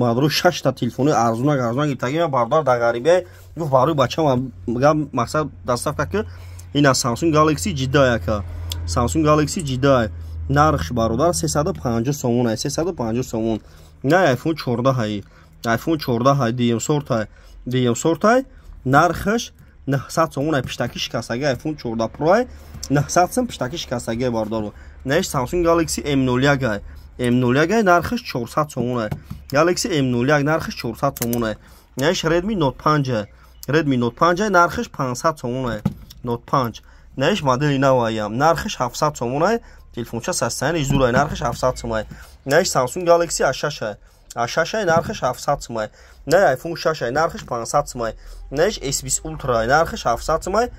Бародаро, шашта телефони арзунак арзунак гирифтагим. Бародар дар ғарибия гуфт, барои бачам мақсад доставка ки. Ина Samsung Galaxy J10 яка. Samsung Galaxy J10 нархш, бародар, 350 сомон ай, 350 сомон. На, iPhone 14 ҳай, iPhone 14 ҳай, дуюм сортай, дуюм сортай, нархаш 900 сомон ай. Пиштаки шикастаги iPhone 14 Pro ай, 900 сом, пиштаки шикастаги, бародаро. Наиш Samsung Galaxy M01 ай, M01 ай, нархаш 400 сомон ай. Galaxy M01 нархаш 400 сомон ай. Наиш Redmi Note 5 ай, Redmi Note 5 ай, нархаш 500 сомон ай, Note 5. Наиш модели наваям, нархаш 700 сомон ай. Телефонча состояние зур ай, нархаш 700 сом ай. Наиш Samsung Galaxy A6 ай, A6 ай, нархаш 700 сом ай. На, iPhone 6 ай, нархаш 500 сом ай. Наиш S20 Ultra ай, нархаш 700 сом ай.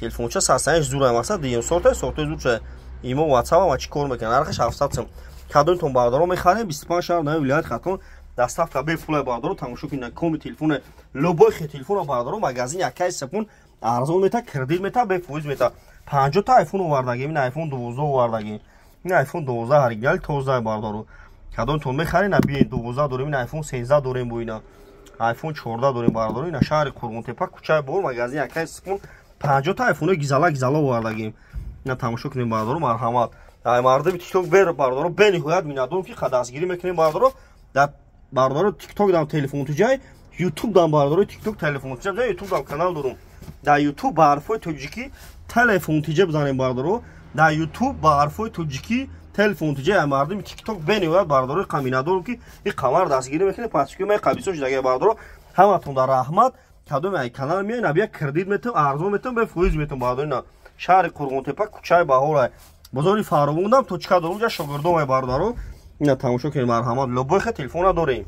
Телефонча состояние зур ай, мақсад дуюм сортай, сортой зур. Имо, WhatsApp ама чӣ кор мекунад? Нархаш 700 сом. Кадомтон, бародаро, мехарем, 25 шаҳр нави вилояти Хатлон доставка бепулай. Бародаро, тамошо кунед, коми телефоне, любой хе телефона, бародаро, магазин якай сапун арзон мета, кредит мета, бефоиз мета. 50-та айфон овардагим, ин айфон 12 овардагим, ин айфон 12 оригинали тоза. Бародаро, кадомтон мехарем, на биед, 12 дорем, ин айфон 13 дорем, бо ина айфон 14 дорем. Бародаро, ина шаҳри Қурғонтепа, кӯчаи Бор, магазин якай сапун, 50-та айфонои гизала гизала овардагим. Ина тамошо кунем, бародаро, марҳамат. Ай мардуми Тикток бер, бародаро, бениҳоят миннатдорам, ки дастгирӣ мекунем, бародаро. Дар, бародаро, Тикток дам телефон туҷай, Ютуб дам, бародаро, Тикток телефон туҷай, Ютуб дам канал дорум. Дар Ютуб ба ҳарфҳои тоҷикӣ телефон тиҷа бизанем, бародаро, дар Ютуб ба ҳарфҳои тоҷикӣ телефон тиҷа. Ай мардуми Тикток бениҳоят, бародаро, миннатдорам, ки ин қамар дастгирӣ мекунем. Пасчики май қабисо шудаги, бародаро, ҳаматон дар раҳмат. Кадоме ай канал меои, набия, кредит метам, арзон метам, бефоиз метам, бародаро. Ина шаҳри Қурғонтепа, кӯчаи Баҳорай, бозори Фаровондам точка дорум, ҷа шогирдомай, бародаро. Ина тамошо кунем, марҳамат, любой хе телефона дорем.